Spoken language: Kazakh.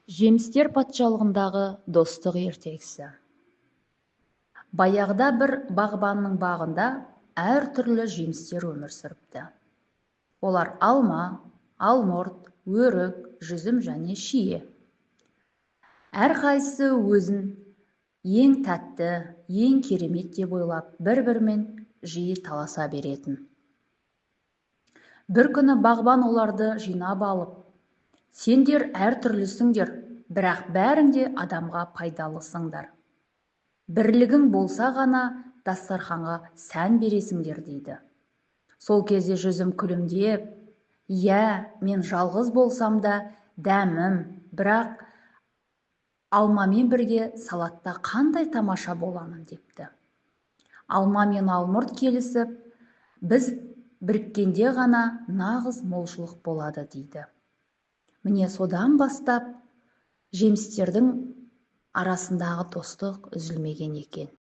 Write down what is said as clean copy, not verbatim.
Жемістер патшалығындағы достық ертегісі. Баяғыда бір бағбанның бағында әр түрлі жемістер өмір сүріпті. Олар алма, алмұрт, өрік, жүзім және шие. Әрқайсысы өзін ең тәтті, ең керемет деп ойлап, бір-бірімен жиі таласа беретін. Бір күні бағбан оларды жинап алып: «Сендер әртүрлісіңдер, бірақ бәрің де адамға пайдалысыңдар. Бірлігің болса ғана дастарханға сән бересіңдер», – дейді. Сол кезде жүзім күлімдеп: «Иә, мен жалғыз болсам да дәмім, бірақ алмамен бірге салатта қандай тамаша боламын», – депті. Алма мен алмұрт келісіп: «Біз біріккенде ғана нағыз молшылық болады», – дейді. Міне, содан бастап жемістердің арасындағы достық үзілмеген екен.